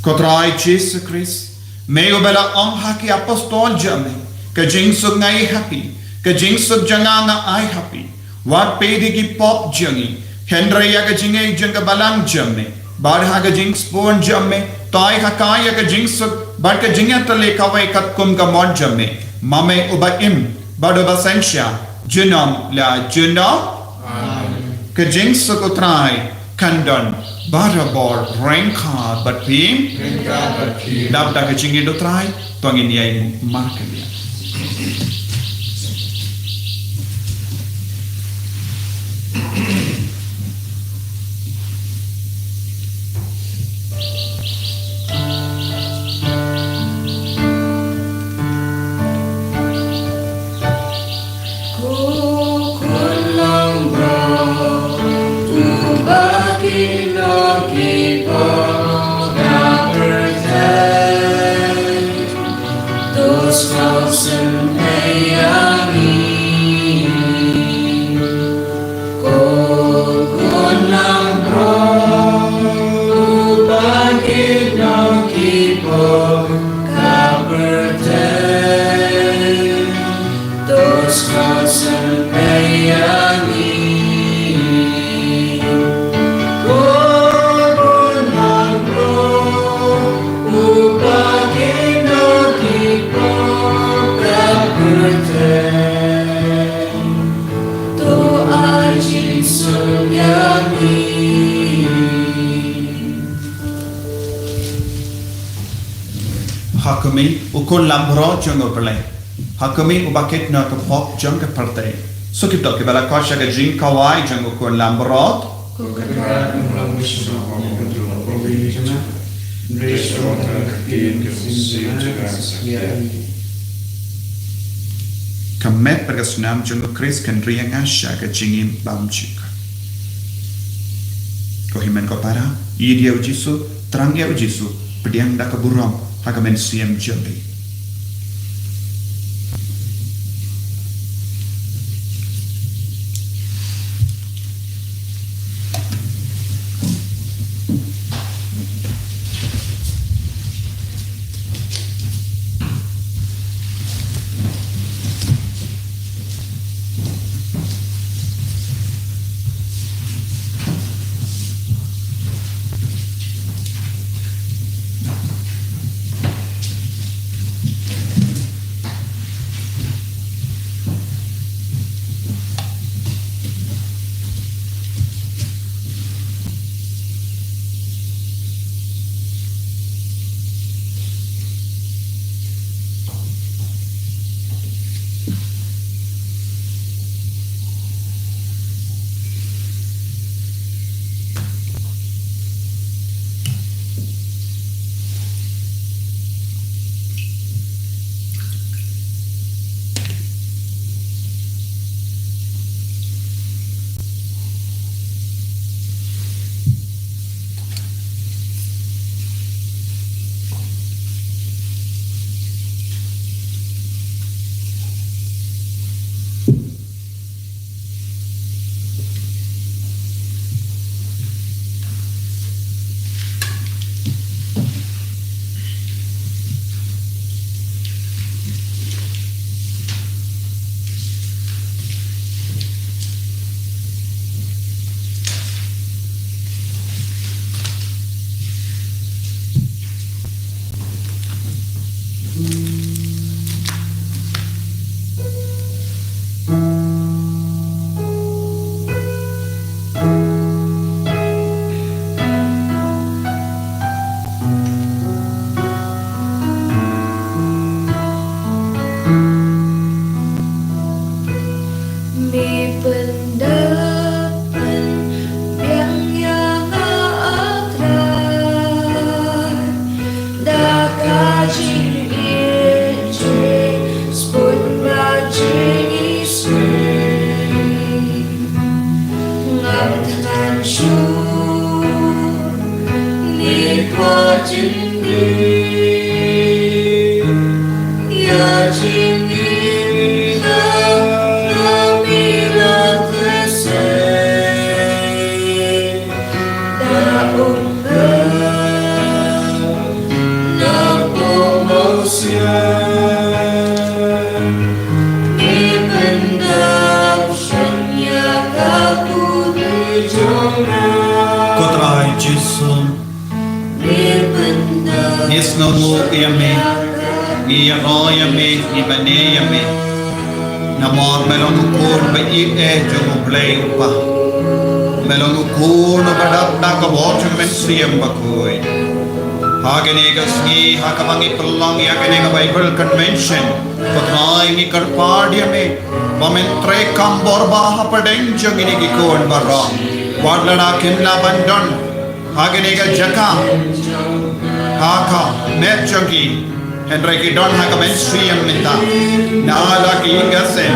Ko Trai Jisu Khrist, me uba la ong ha ki apostol jong me, ka jingsuk nga ai ha phi, ka jingsuk jong nga nga ai ha phi. Wat peit ïa ki pop jong ngi, hynrei ïa ka jingngeit jong ka balang jong me. Bad ha ka jingsbun jong me to ai ha ka ïa ka jingsuk bad ka jingïatylli kawei katkum ka mon jong me, ma me uba im bad uba synshar junom la junom. Amen. Ka jingsuk u Trai kan don barabor ryngkat bad phi. Ryngkat bad phi. Dap da ka jingngeit u Trai, to ngin ïai markylliang. Kino kiba ka pyrthei, to sngewsynei ïa ngi. Ko Khun langbrot, uba kino kiba ka pyrthei, to sngewsynei ïa ngi. Ko Khun langbrot, uba kino kiba ka pyrthei, to ai jingsuk ïa ngi. Ha khmih, U Khun langbrot jong U Blei. Ha khmih, uba kit na ka pop jong ka pyrthei. Sngewthuh kiba la koit sha ka jingkhawai jong U Khun langbrot. Ko Kynrad, ngam lah ban shim ha ka jong ka pyrthei jong nga. Hynrei shu ong tang ka ktien, ka mynsiem jong nga kan sa ïaid. Ka met bad ka snam jong U Khrist kan ri ïa nga sha ka jingim bymjukut. Ko hynmen ko para, ïeit ïa U Jisu, thrang ïa U Jisu, pdiang da ka burom ha ka mynsiem jong phi. Me pyndep pynbiang ïa nga, A Trai, da ka jingïeit, jingspun bad jingisynei. Ngam thngan shuh, ne kwah jingmih ïa jingim, ka me la thrang sei. Da um ka na pom u sian, me pyndap shen ïa ka puri jong nga. Ko Trai Jisu, me pyndap, ngi sngewnguh ïa me, ngi ïaroh ïa me, ngi mane ïa me. Namar me long u Khun ba ïeit eh jong U Blei U Kpa. Me long u Khun uba dap da ka bor jong ka Mynsiem Bakhuid. Ha kane ka sngi, ha kaba ngi pynlong ïa kane ka Bible Convention, ko Trai ngi kyrpad ïa me ba men treikam bor bha hapdeng jong kine ki khun baroh. Wat lada kin lah ban don ha kane ka jaka, ha ka met jong ki, hynrei ki don ha ka mynsiem mynta. Na la ki ïing ki sem,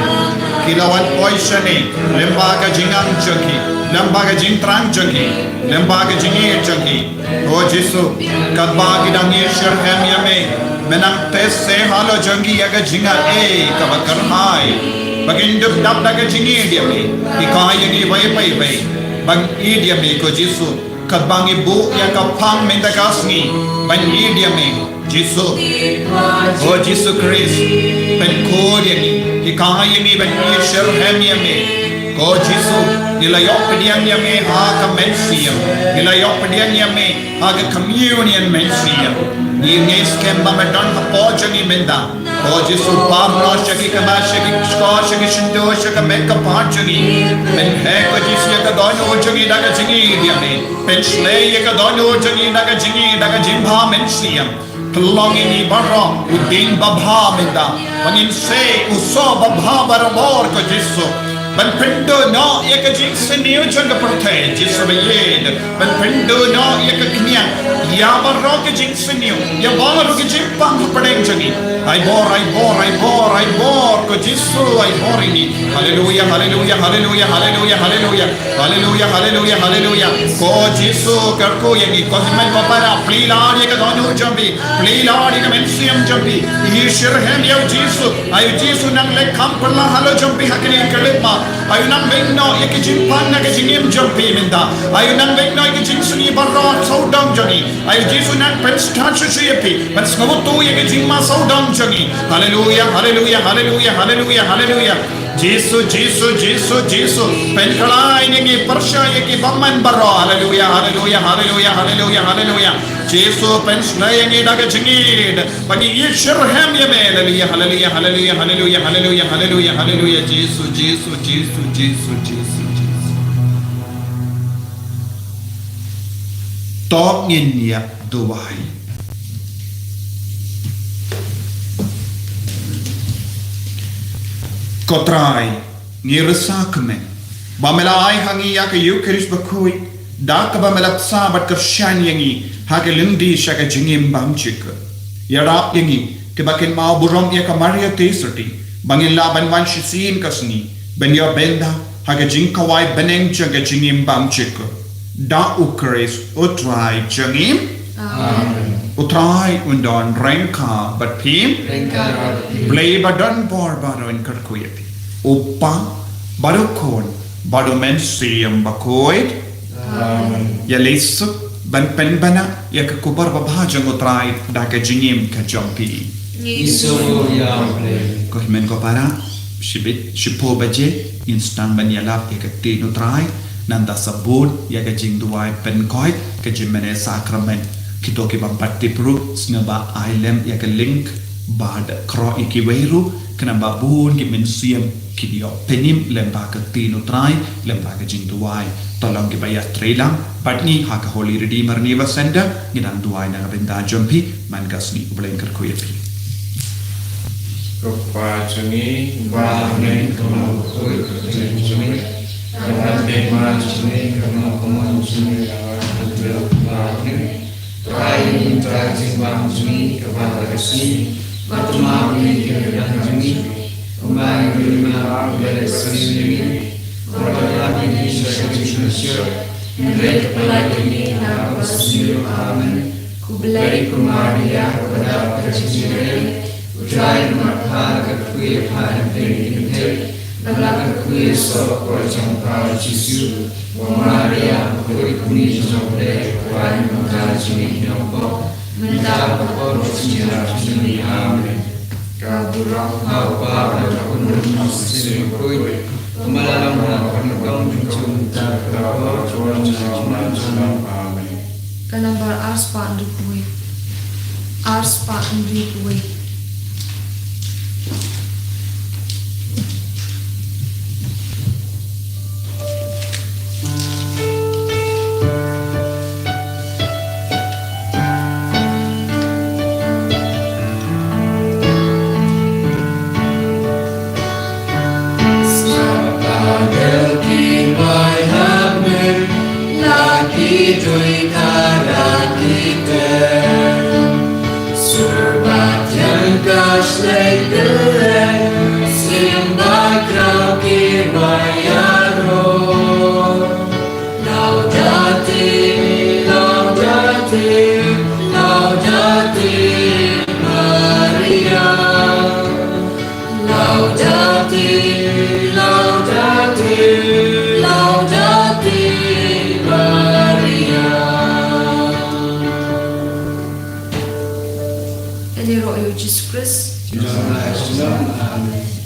ki la wan poi shane lyngba ka jingangnud jong ki, lyngba ka jingthrang jong ki, lyngba ka jingïeit jong ki. Ko Jisu, katba ki dang ïashitrhem ïa me, me nang test halor jong ki ïa ka jingaiei kaba kyrhai, ba kin dup dap da ka jingïeit ïa me. Hikai ïa ngi ba ïa pei pei ban ïeit ïa me ko Jisu. Katba ngi buh ïa ka phang mynta ka sngi ban ïeit ïa me Jisu. Ko Jisu Khrist, pynkhuid ïa ngi, hikai ïa ngi ban ïashitrhem ïa me. Ko Jisu, ngi la ïoh pdiang ïa me ha ka mynsiem, ngi la ïoh pdiang ïa me ha ka communion mynsiem. Ngi ngeit skhem ba me don hapoh jong ngi mynta. Ko Jisu, baroh sha ki kmie, sha ki shkor, sha ki shyntur, sha ka met ka phad jong ngi. Men heh ko Jisu ïa ka dohnud jong ngi da ka jingïeit ïa me. Pynshlei ïa ka dohnud jong ngi da ka jingïeit, da ka jingbha mynsiem. Pynlong ïa ngi baroh u dieng babha mynta, ba ngin shim u soh babha barabor ko Jisu. Ban pynduh noh ïa ka jingsniew jong ka pyrthei Jisu ba ïeit. Ban pynduh noh ïa ka khñiang, ïa baroh ka jingsniew, ïa baroh ka jingpang hapdeng jong ngi. Ai bor, ai bor, ai bor, ai bor ko Jisu, ai bor ïa ngi. Haleluya, haleluya, haleluya, haleluya, haleluya. Haleluya, haleluya, haleluya. Ko Jisu, kyrkhu ïa ngi, ko hynmen ko para, plie lad ïa ka dohnud jong phi, plie lad ïa ka mynsiem jong phi. Ïashitrhem ïa u Jisu. Ai u Jisu, nang leh kam pynlah halor jong phi ha kane ka khyllipmat. Ai u nang beiñ noh ïa ka jingpang na ka jingim jong phi mynta. Ai u nang beiñ noh ïa ka jingsniew baroh sawdong jong ngi. Ai u Jisu, nang pynstad shuh shuh ïa phi, pynsngewthuh ïa ka jingma sawdong jong ngi. Haleluya, haleluya, haleluya, haleluya, haleluya. Jisu, Jisu, Jisu, Jisu. Pynkhlaiñ ïa ngi pyrshah ïa ki bymman baroh. Haleluya, haleluya, haleluya, haleluya, haleluya. Jisu, pynshlei ïa ngi da ka jingïeit, ba ngin ïashitrhem ïa me. Haleluya, haleluya, haleluya, haleluya, haleluya, haleluya, haleluya. Jisu, Jisu, Jisu, Jisu, Jisu, Jisu. To ngin ïa duwai. Ko Trai, ngi rsa kmen ba me la ai ha ngi ïa ka Eukharist bakhuid, da kaba me la bsa bad kyrshan ïa ngi ha ka lynti sha ka jingim bymjukut. Ïarap ïa ngi kiba kynmaw burom ïa ka Maria Theisotti, ba ngin lah ban wan shisien ka sngi ban ïoh bynta ha ka jingkhawai bneng jong ka jingim bymjukut. Da U Khrist U Trai jong ngi. Amen. U Trai un don ryngkat bad phi. Ryngkat bad phi. Blei ba don bor baroh un kyrkhu ïa phi. U Kpa bad U Khun bad U Mynsiem Bakhuid. Amen. Ïa leit suk ban pynbna ïa ka khubor babha jong U Trai da ka jingim ka jong phi. Ngi sngew ïa U Blei. Ko hynmen ko para, shibit shiphew baje ngin sdang ban ïalap ïa ka ktien U Trai. Nangta sa bud ïa ka jingduwai pynkoit ka jingmane sakramen. Kito ki bym pat tip ruh, sngewbha ai lem ïa ka link bad khroh ïa kiwei ruh, khnang ba bun ki mynsiem kin ïoh pynim lyngba ka ktien U Trai, lyngba ka jingduwai. To long kiba ïatrei lang bad ngi ha ka Holy Redeemer Neighbor Center, ngi dang duwai na ka bynta jong phi man ka sngi. U Blei un kyrkhu ïa phi. Ko Kpa jong ngi, ba ha bneng, ka mon bakhuid ka kyrteng jong me, ka long ka hima jong me, ka long ka mon jong me, ka long ka kyrteng jong me. Trai, ïa ka jingbam jong ngi kaba ha ka sngi, bad tymmen ïa ka kyrdan jong ngi, kumba ngi kyrmen ïa kiba leh sniew ïa ngi, bad khlad ïa ngi sha ka jingpynshoi, hynrei khlad ïa ngi na kaba sniew. Amen. Khublei ko Maria, kaba dap ka jingïeit, U Trai u don bad pha, pha kyrkhu ïa pha na pdeng ki kynthei, bad la kyrkhu ïa u soh jong pha U Jisu. Ko Maria, bakhuid kum ka kmie jong U Blei, pha ïa ngi ki nongpop, mynta bad ha ka por jong ka kmie jong ngi. Amen. Ka burom ha U Kpa bad ha U Khun bad ha U Mynsiem Bakhuid, kumba la long ha ka por nyngkong, mynta bad ha ka por jong ka jingmut junom. Amen. Ka nambar ar spah hynriew phew wei. Ar spah hynriew phew wei. Laudato, Laudato, Laudato Maria. Ïaroh ïa u Jisu Khrist. Amen.